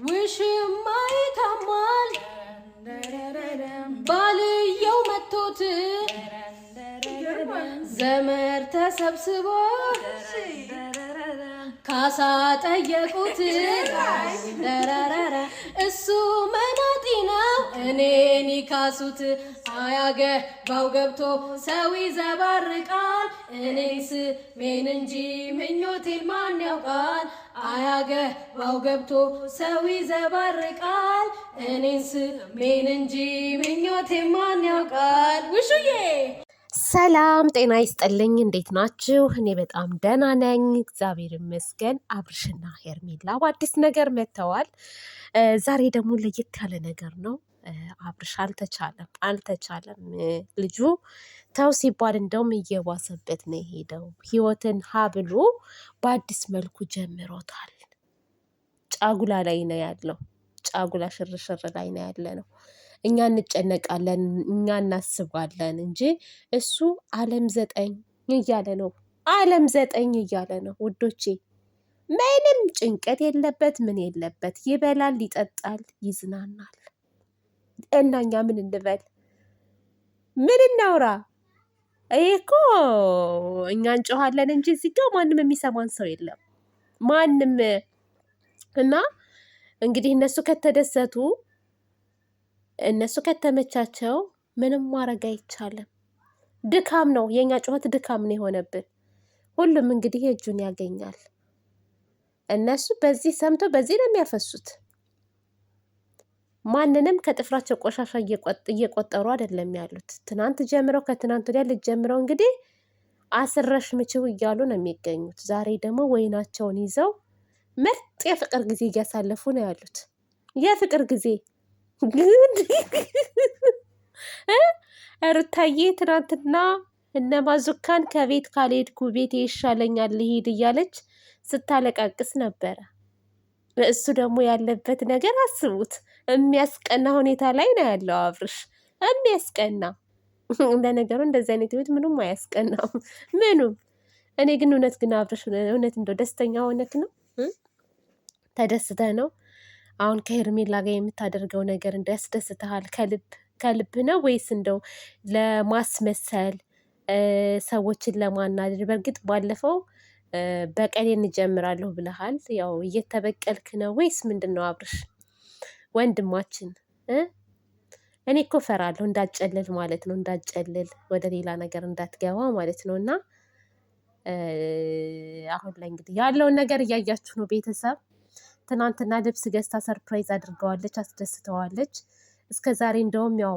ውሽማ ይታማል ባልየው መቶት ዘመር ተሰብስቦ ካሳ ጠየቁት። ደረረረ እሱ መናጢ ነው እኔን ይካሱት። አያገባው ገብቶ ሰው ይዘባርቃል። እኔን ስሜን እንጂ ምኞቴን ማን ያውቃል? አያገባው ገብቶ ሰው ይዘባርቃል። እኔን ስሜን እንጂ ምኞቴን ማን ያውቃል? ውሹዬ ሰላም ጤና ይስጥልኝ። እንዴት ናችሁ? እኔ በጣም ደህና ነኝ፣ እግዚአብሔር ይመስገን። አብርሽና ሄርሜላ በአዲስ ነገር መጥተዋል። ዛሬ ደግሞ ለየት ያለ ነገር ነው። አብርሽ አልተቻለም፣ አልተቻለም። ልጁ ተው ሲባል እንደውም እየባሰበት ነው የሄደው። ህይወትን ሀ ብሎ በአዲስ መልኩ ጀምሮታል። ጫጉላ ላይ ነው ያለው። ጫጉላ ሽርሽር ላይ ነው ያለ ነው። እኛ እንጨነቃለን፣ እኛ እናስባለን እንጂ እሱ ዓለም ዘጠኝ እያለ ነው። ዓለም ዘጠኝ እያለ ነው ውዶቼ። ምንም ጭንቀት የለበት፣ ምን የለበት። ይበላል፣ ይጠጣል፣ ይዝናናል። እና እኛ ምን እንበል? ምን እናውራ? ይሄ እኮ እኛ እንጮኋለን እንጂ እዚህ ጋ ማንም የሚሰማን ሰው የለም። ማንም እና እንግዲህ እነሱ ከተደሰቱ እነሱ ከተመቻቸው ምንም ማድረግ አይቻልም። ድካም ነው የእኛ ጩኸት፣ ድካም ነው የሆነብን። ሁሉም እንግዲህ የእጁን ያገኛል። እነሱ በዚህ ሰምተው በዚህ ነው የሚያፈሱት። ማንንም ከጥፍራቸው ቆሻሻ እየቆጠሩ አይደለም ያሉት። ትናንት ጀምረው ከትናንት ወዲያ ልጀምረው እንግዲህ አስረሽ ምችው እያሉ ነው የሚገኙት። ዛሬ ደግሞ ወይናቸውን ይዘው ምርጥ የፍቅር ጊዜ እያሳለፉ ነው ያሉት። የፍቅር ጊዜ ግን ሩታዬ ትናንትና እነ ማዙካን ከቤት ካልሄድኩ ቤቴ ይሻለኛል ልሂድ እያለች ስታለቃቅስ ነበረ። እሱ ደግሞ ያለበት ነገር አስቡት። የሚያስቀና ሁኔታ ላይ ነው ያለው አብርሽ፣ የሚያስቀና ለነገሩ እንደዚህ አይነት ህይወት ምኑም አያስቀናም፣ ምኑም። እኔ ግን እውነት ግን አብርሽ እውነት እንደው ደስተኛ ሆነክ ነው ተደስተህ ነው አሁን ከሄርሜላ ጋር የምታደርገው ነገር እንደው ያስደስትሃል? ከልብ ከልብ ነው ወይስ እንደው ለማስመሰል ሰዎችን ለማናደድ? በእርግጥ ባለፈው በቀሌ እንጀምራለሁ ብለሃል። ያው እየተበቀልክ ነው ወይስ ምንድን ነው? አብርሽ ወንድማችን እኔ እኮ እፈራለሁ እንዳጨልል ማለት ነው፣ እንዳጨልል ወደ ሌላ ነገር እንዳትገባ ማለት ነው። እና አሁን ላይ እንግዲህ ያለውን ነገር እያያችሁ ነው ቤተሰብ። ትናንትና ልብስ ገዝታ surprise አድርገዋለች፣ አስደስተዋለች። እስከ ዛሬ እንደውም ያው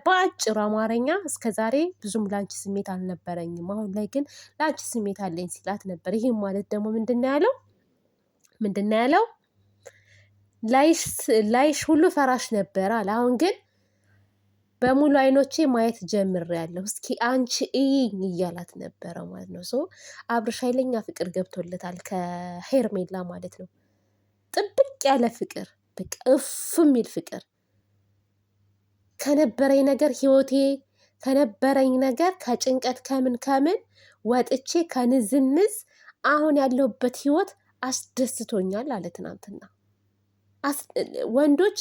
በአጭሩ አማርኛ እስከ ዛሬ ብዙም ለአንቺ ስሜት አልነበረኝም፣ አሁን ላይ ግን ለአንቺ ስሜት አለኝ ሲላት ነበር። ይህም ማለት ደግሞ ምንድን ነው ያለው? ምንድን ነው ያለው? ላይሽ ሁሉ ፈራሽ ነበር አለ። አሁን ግን በሙሉ አይኖቼ ማየት ጀምሬያለሁ፣ እስኪ አንቺ እይኝ እያላት ነበረ ማለት ነው። So አብርሽ ኃይለኛ ፍቅር ገብቶለታል ከሄርሜላ ማለት ነው። ጥብቅ ያለ ፍቅር፣ በቃ እፍ የሚል ፍቅር ከነበረኝ ነገር ህይወቴ ከነበረኝ ነገር ከጭንቀት ከምን ከምን ወጥቼ ከንዝንዝ አሁን ያለሁበት ህይወት አስደስቶኛል አለ ትናንትና። ወንዶች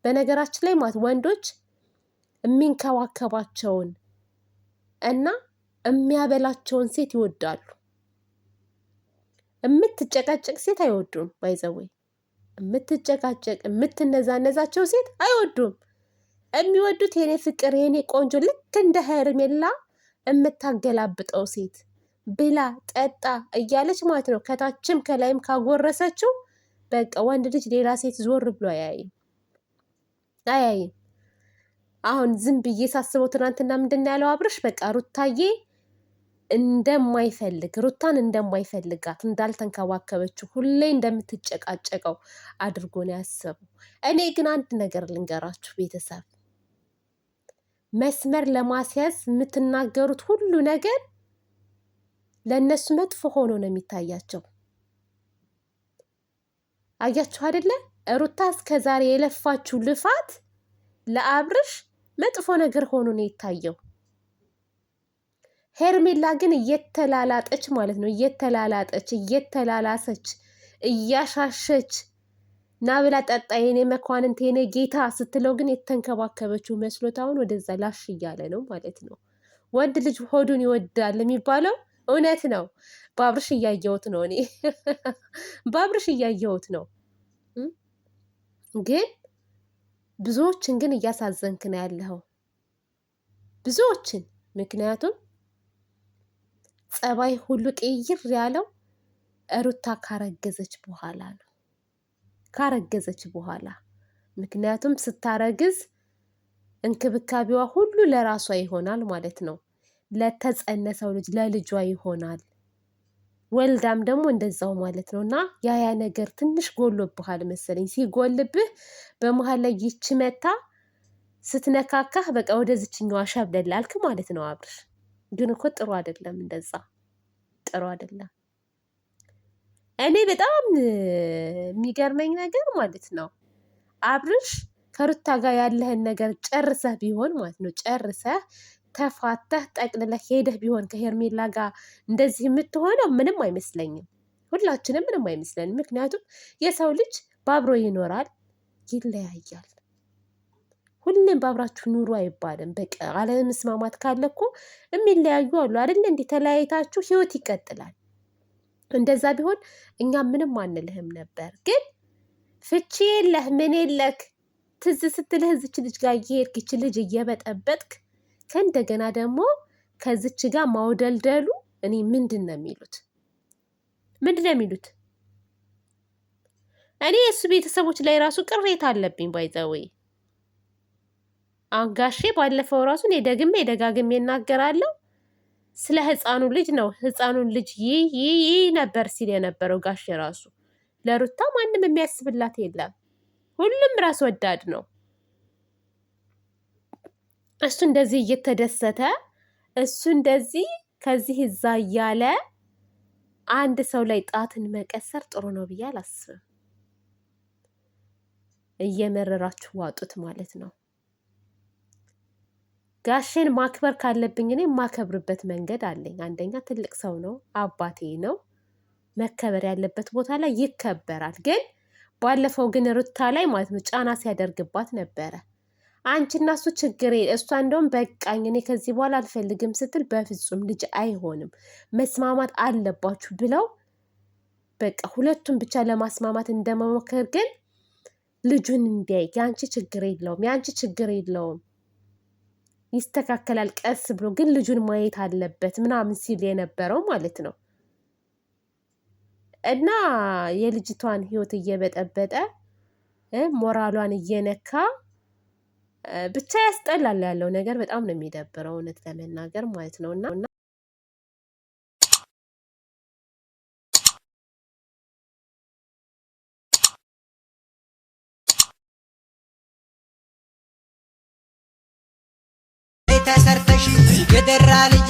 በነገራችን ላይ ማለት ወንዶች የሚንከባከባቸውን እና የሚያበላቸውን ሴት ይወዳሉ። የምትጨቃጨቅ ሴት አይወዱም። By the way የምትጨቃጨቅ የምትነዛነዛቸው ሴት አይወዱም። የሚወዱት የኔ ፍቅር የኔ ቆንጆ ልክ እንደ ሄርሜላ የምታገላብጠው ሴት ብላ ጠጣ እያለች ማለት ነው። ከታችም ከላይም ካጎረሰችው በቃ ወንድ ልጅ ሌላ ሴት ዞር ብሎ አያይም አያይም። አሁን ዝም ብዬ ሳስበው ትናንትና ምንድን ነው ያለው አብርሽ? በቃ ሩታዬ እንደማይፈልግ ሩታን እንደማይፈልጋት እንዳልተንከባከበችው ሁሌ እንደምትጨቃጨቀው አድርጎ ነው ያሰበው። እኔ ግን አንድ ነገር ልንገራችሁ ቤተሰብ፣ መስመር ለማስያዝ የምትናገሩት ሁሉ ነገር ለእነሱ መጥፎ ሆኖ ነው የሚታያቸው። አያችሁ አይደለ? ሩታ እስከ ዛሬ የለፋችሁ ልፋት ለአብርሽ መጥፎ ነገር ሆኖ ነው የታየው። ሄርሜላ ግን እየተላላጠች ማለት ነው፣ እየተላላጠች እየተላላሰች እያሻሸች ና ብላ ጠጣ የኔ መኳንንት የኔ ጌታ ስትለው ግን የተንከባከበችው መስሎት አሁን ወደዛ ላሽ እያለ ነው ማለት ነው። ወንድ ልጅ ሆዱን ይወዳል የሚባለው እውነት ነው። በአብርሽ እያየሁት ነው እኔ በአብርሽ እያየሁት ነው። ግን ብዙዎችን ግን እያሳዘንክ ነው ያለኸው ብዙዎችን። ምክንያቱም ጸባይ ሁሉ ቅይር ያለው ሩታ ካረገዘች በኋላ ነው። ካረገዘች በኋላ ምክንያቱም ስታረግዝ እንክብካቤዋ ሁሉ ለራሷ ይሆናል ማለት ነው። ለተጸነሰው ልጅ ለልጇ ይሆናል። ወልዳም ደግሞ እንደዛው ማለት ነው። እና ያ ያ ነገር ትንሽ ጎሎብሃል መሰለኝ። ሲጎልብህ በመሀል ላይ ይች መታ ስትነካካህ በቃ ወደዚችኛዋ ሸብለል አልክ ማለት ነው። አብርሽ ግን እኮ ጥሩ አይደለም፣ እንደዛ ጥሩ አይደለም። እኔ በጣም የሚገርመኝ ነገር ማለት ነው አብርሽ ከሩታ ጋር ያለህን ነገር ጨርሰህ ቢሆን ማለት ነው ጨርሰህ ተፋተህ ጠቅልለህ ሄደህ ቢሆን ከሄርሜላ ጋር እንደዚህ የምትሆነው ምንም አይመስለኝም። ሁላችንም ምንም አይመስለንም። ምክንያቱም የሰው ልጅ ባብሮ ይኖራል፣ ይለያያል። ሁሌም ባብራችሁ ኑሩ አይባልም። በቃ አለመስማማት ካለ እኮ የሚለያዩ አሉ አይደለ? እንዲህ ተለያይታችሁ ህይወት ይቀጥላል። እንደዛ ቢሆን እኛ ምንም አንልህም ነበር። ግን ፍቺ የለህ ምን የለክ ትዝ ስትልህ እዚች ልጅ ጋር እየሄድክ ይች ልጅ እየበጠበጥክ ከእንደገና ደግሞ ከዚች ጋር ማውደልደሉ እኔ ምንድን ነው የሚሉት? ምንድን ነው የሚሉት? እኔ የእሱ ቤተሰቦች ላይ ራሱ ቅሬታ አለብኝ። by the way አሁን ጋሼ ባለፈው ራሱ እኔ ደግሜ ደጋግሜ እናገራለሁ ስለ ህፃኑ ልጅ ነው። ህፃኑን ልጅ ይህ ይህ ነበር ሲል የነበረው ጋሼ ራሱ። ለሩታ ማንም የሚያስብላት የለም። ሁሉም ራስ ወዳድ ነው። እሱ እንደዚህ እየተደሰተ እሱ እንደዚህ ከዚህ እዛ እያለ አንድ ሰው ላይ ጣትን መቀሰር ጥሩ ነው ብዬ አላስብም። እየመረራችሁ ዋጡት ማለት ነው። ጋሼን ማክበር ካለብኝ እኔ የማከብርበት መንገድ አለኝ። አንደኛ ትልቅ ሰው ነው፣ አባቴ ነው። መከበር ያለበት ቦታ ላይ ይከበራል። ግን ባለፈው ግን ሩታ ላይ ማለት ነው ጫና ሲያደርግባት ነበረ። አንቺ እና እሱ ችግር እሷ እንደውም በቃኝ እኔ ከዚህ በኋላ አልፈልግም ስትል በፍጹም ልጅ አይሆንም መስማማት አለባችሁ ብለው በቃ ሁለቱም ብቻ ለማስማማት እንደመሞከር ግን ልጁን እንዲያይ የአንቺ ችግር የለውም የአንቺ ችግር የለውም ይስተካከላል ቀስ ብሎ ግን ልጁን ማየት አለበት ምናምን ሲል የነበረው ማለት ነው። እና የልጅቷን ህይወት እየበጠበጠ ሞራሏን እየነካ ብቻ ያስጠላል። ያለው ነገር በጣም ነው የሚደብረው እውነት ለመናገር ማለት ነው። እና ተሰርተሽ የደራ ልጅ